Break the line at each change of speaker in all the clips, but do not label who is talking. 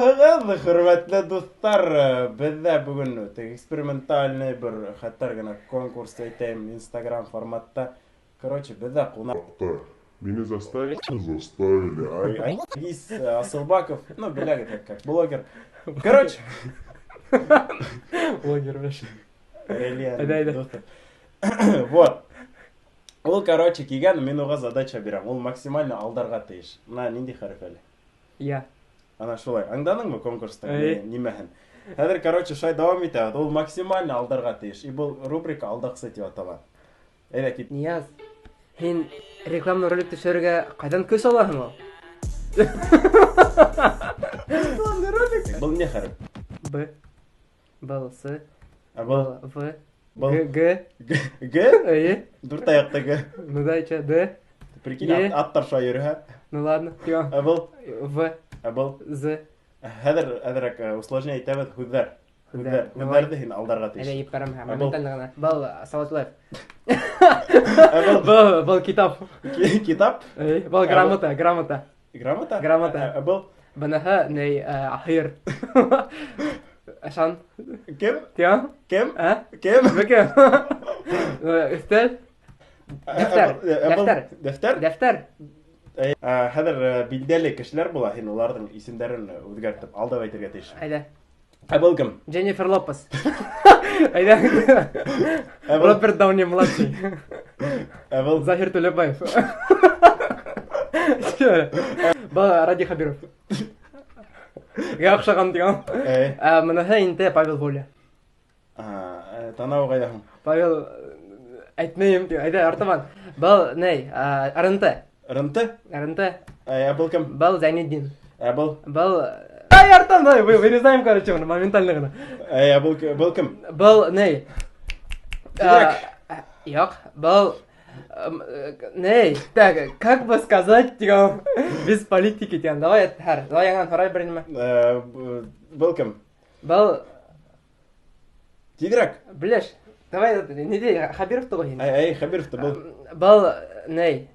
Һаумыһығыҙ, хөрмәтле дуҫтар! Беҙҙә бөгөн теге экспериментальный бер хәтәр генә конкурс әйтәйем, Инстаграм форматта. Короче, беҙҙә ҡунаҡ.
Мине заставили? Заставили.
Айгиз Асылбаков, ну, беләгеҙ, как блогер. Короче,
Блогер вообще.
Релия дуҫы. Вот. Ул, короче, килгән, мин уға задача бирәм. Ул максимально алдарға тейеш. Мына ниндәй хәреф әле?
Я.
Ана шулай. Аңданыңмы конкурстың
Әй.
нимәһен? Хәҙер, короче, шулай дауам итәбеҙ. Ул максимально алдарға тейеш. И был рубрика «Алдаҡсы» тип атала. Әйҙә, кит.
Нияз, һин рекламный ролик төшөрөргә ҡайҙан көс алаһың ул?
Рекламный ролик. Был ни хәреф?
Б. Был С.
Ә был
В.
Был
Г. Г.
Г?
Эйе.
Дүрт аяҡты Г.
Ну да, че, Д.
Прикинь,
Е.
аттар шулай йөрөһә.
Ну ладно, тио.
Ә был
В.
Ә был
З.
Хәҙер әҙерәк усложнять итәбеҙ һүҙҙәр. Һүҙҙәр.
Давай.
Һүҙҙәрҙе һин алдарға
Әле
тейеш.
ебәрәм,
Ә был
моментально ғына. Был Салават Юлаев.
Ә был
Был китап.
Китап?
Эй, был
Ә был
грамота, грамота.
Грамота?
Грамота.
Ә был
Быныһы ни, һыйыр. Ышан.
Кем?
Тио?
Кем?
Ә?
Кем?
Беке. Өҫтәл. Дәфтәр.
Ә был
Дәфтәр.
Дәфтәр?
Дәфтәр.
Хәҙер билдәле кешеләр була, һин уларҙың исемдәрен үҙгәртеп, алдап әйтергә тейеш.
Әйҙә.
Ә был кем?
Дженнифер Лопес. Әйҙә.
Ә был
Роберт Дауни младший.
Ә был
Заһир Түләбаев. Был Радий Хабиров. Гә оҡшаған тигән.
Әй.
Ә, Быныһы инде Павел Воля.
Танауы ҡайҙа һуң?
Павел әйтмәйем тигән. Әйҙә, артабан. Был ни? РНТ.
РНТ?
РНТ.
Ә был кем?
Был Зайнетдин.
Ә был
Был Ай, артан, давай, вырезаем, короче, моментально ғына.
Әй, ә был был кем?
Был ни?
Тиҙерәк.
Юҡ, был ни? Так, как бы сказать, тигән, без политики тигән. Давай, хәр, давай яңынан һорай бер нимә.
Был кем?
Был
Тиҙерәк.
Белеш. Давай, ни ти, Хабиров түгел һин.
Әй, әй, Хабиров та был.
Был ни?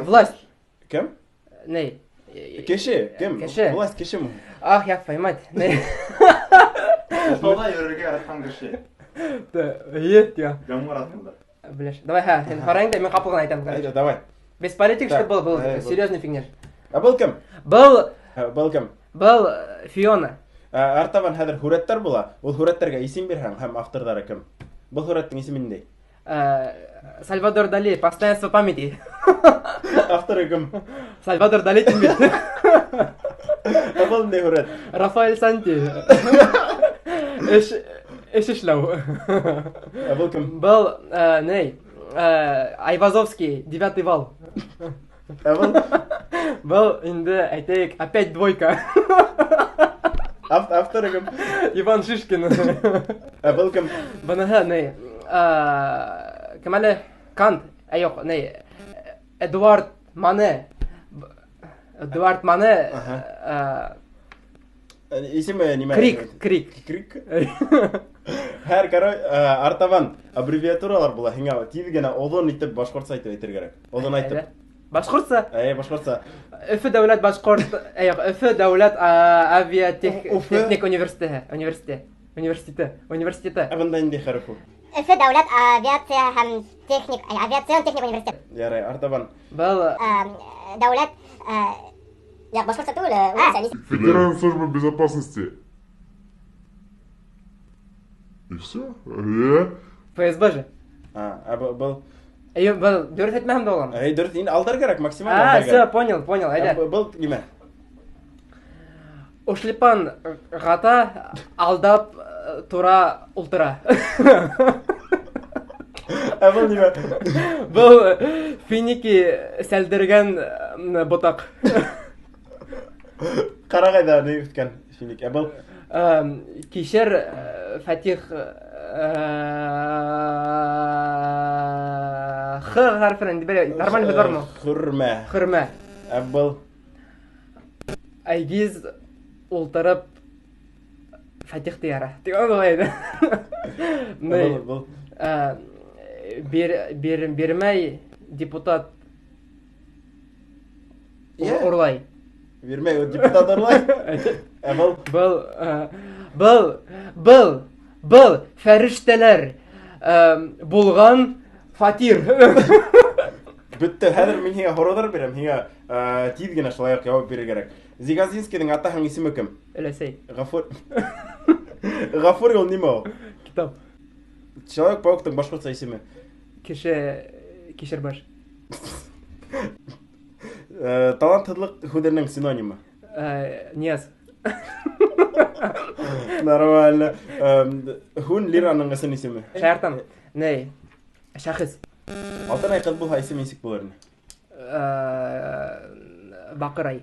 Власть.
Кем?
Ни?
Кеше, кем?
Кеше.
Власть кешеме?
Ах, я поймать. Ни?
Юлда йөрөргә яраткан кеше.
Эйе, тигән.
Ямғыр аҫтында.
Белеш. Давай, һә, һин һорайың да, мин ҡапыл ғына әйтәм, короче.
Әйҙә, давай.
Без политики,
Так,
что был, был
әй, был.
серьезный фигня.
Ә был кем?
Был,
Ә был кем?
был Фиона.
Ә, артабан хәҙер һүрәттәр була. Ул һүрәттәргә исем бирһәң һәм авторҙары кем? Был һүрәттең исеме ниндәй?
Сальвадор Дали, постоянство памяти.
Авторы кем?
Сальвадор Дали тим бит.
Ә был ниндәй һүрәт?
Рафаэль Санти. Эш эш эшләү.
Ә был кем?
Был ни? Айвазовский, девятый вал.
Ә был
Был инде әйтәйек, опять двойка.
Авторы кем?
Иван Шишкин.
Ә был кем?
Быныһы ни? Кем әле? Кант. Ә юҡ, ни? Эдуард Мане. Эдуард Мане.
Аһа. Исеме нимә?
Крик, Крик.
Крик. Һәр, короче, артабан аббревиатуралар була. Һиңә тиҙ генә оҙон итеп башҡортса әйтеп әйтергә кәрәк. Оҙон әйтеп.
Башҡортса?
Әй, башҡортса.
Өфө дәүләт башҡорт, әй, юҡ, Өфө дәүләт авиатех
Өфө?
техник университеты, университет, университеты, университеты.
Ә бында ниндәй хәреф ул?
Өфө дәүләт авиация һәм техник, әй, авиацион техник университет.
Ярай, артабан.
Был
Дәүләт, юҡ, башҡортса түгел, урыҫса.
Федеральная служба безопасности. И все?
ФСБ же.
А, ә был
Әй, был дөрөҫ әйтмәһәм дә буламы?
Әй, дөрөҫ, инде алдар кәрәк, максималь
А,
алдар
все,
кәрәк.
понял, понял,
Ә
әйҙә.
был нимә?
Ушлипан ғата алдап тура ултыра.
Ә был нимә?
Был финики сәлдергән ботаҡ.
Ҡарағайҙа ни үҫкән финик. Ә был
Кишер Фатих Х хәрефенән бер нормаль һүҙ бармы?
Хөрмә.
Хөрмә.
Ә был
Айгиз ултырып Фатихты яра. Тигән булай ине.
Ә был
Бир бир бирмәй депутат
Йә.
урлай.
Бирмәй, ул депутат урлай. Ә был
Был был был был фәрештәләр булған фатир.
Бөттө. Хәҙер мин һиңә һорауҙар бирәм, һиңә тиҙ генә шулай уҡ яуап бирергә кәрәк. Зиганзинскийҙың атаһының исеме кем?
Өләсәй.
Ғафур. Ғафури ул нимә ул?
Китап.
Человек-пауктың башҡортса исеме.
Кеше кишербаш.
Талантһыҙлыҡ һүҙенең синонимы.
Нияз.
Нормально. Һүн лираның ысын исеме.
Шаяртам. Ней. Шәхес.
Алтынай ҡыҙ булһа исеме нисек булыр ине?
Баҡырай.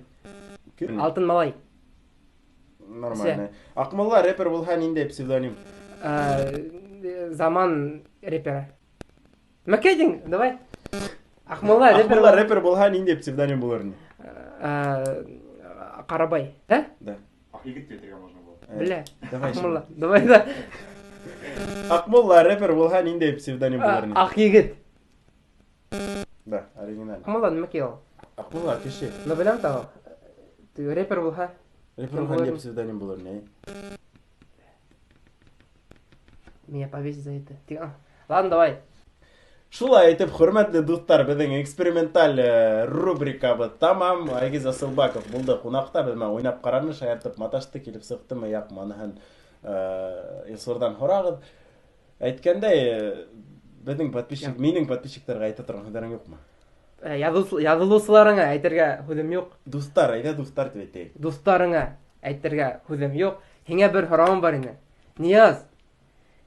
Кем?
Алтын малай.
Нормально. Аҡмулла рэпер булһа ниндәй псевдоним?
Заман рэперы. Македин, давай. Аҡмулла рэпер.
Аҡмулла рэпер булһа ниндәй псевдоним булыр ине?
Ҡарабай. Ә?
Да.
Егет тип әйтергә можно было.
Белә.
Давай.
Аҡмулла. Давай, да.
Аҡмулла рэпер булһа ниндәй псевдоним булыр ине?
Аҡ егет.
Да, оригинально.
Аҡмулла нимә ул?
Аҡмулла кеше.
Ну беләм тағы. Рэпер булһа.
Рэпер булһа ниндәй псевдоним булыр ине?
Меня повесить за это. Ладно, давай.
Шулай итеп, хөрмәтле дуҫтар, беҙҙең эксперименталь рубрикабыҙ тамам. Айгиз Асылбаков булды ҡунаҡта, беҙ менән уйнап ҡараны, шаяртып маташты, килеп сыҡтымы, яҡмы, аныһын Илсурҙан һорағыҙ. Әйткәндәй, беҙҙең подписчик, минең подписчиктарға әйтә торған һүҙҙәрең юҡмы?
Яҙылыусыларыңа әйтергә һүҙем юҡ.
Дуҫтар, әйҙә дуҫтар тип әйтәйек.
Дуҫтарыңа әйтергә һүҙем юҡ. Һиңә бер һорауым бар ине. Нияз,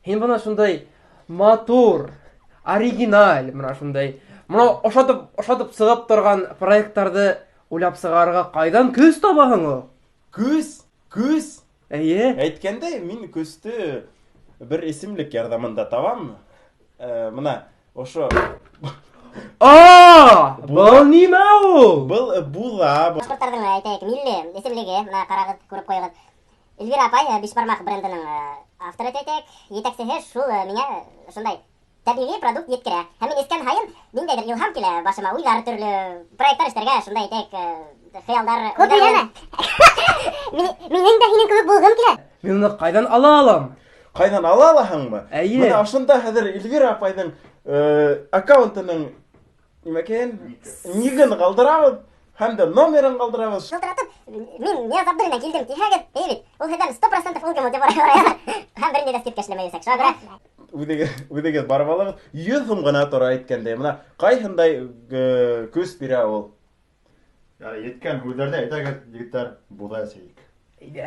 һин бына шундай матур, оригиналь, бына шундай, бына ошатып сығып торған проекттарҙы уйлап сығарырға ҡайҙан көс табаһың ул?
Көс, көс.
Эйе.
Әйткәндәй, мин көстө бер исемлек ярҙамында табам. Бына ошо
А, был нимә ул?
Был була.
Башҡорттарҙың, әйтәйек, милли исемлеге, бына ҡарағыҙ, күреп ҡуйығыҙ. Эльвира апай, Бишбармаҡ брендының авторы, әйтәйек, етәксеһе шул миңә шундай тәбиғи продукт еткерә. Һәм мин эскән һайын ниндәйҙер илһам килә башыма, уйҙар, төрлө проекттар эшләргә, шундай әйтәйек, хыялдар.
Күп һөйләмә. Минең дә һинең кеүек булғым килә.
Мин уны ҡайҙан ала алам?
Ҡайҙан ала алаһыңмы?
Эйе.
Бына ошонда хәҙер Эльвира апайҙың аккаунтының нимәкәйен, нигын ҡалдырабыҙ һәм дә номерын ҡалдырабыҙ.
Шылтыратып, мин Нияз Абдуллиннан килдем тиһәгеҙ, эйе бит, ул һеҙҙән 100% ун кем тип һорай. Һәм бер ниндәй скидка эшләмәйәсәк. Шуға күрә
үҙегеҙ барып алығыҙ. 100 һум ғына тора әйткәндәй. Бына ҡайһындай көс бирә ул.
Еткән һүҙҙәрҙе әйтәгеҙ, егеттәр, буҙай эсәйек.
Әйҙә.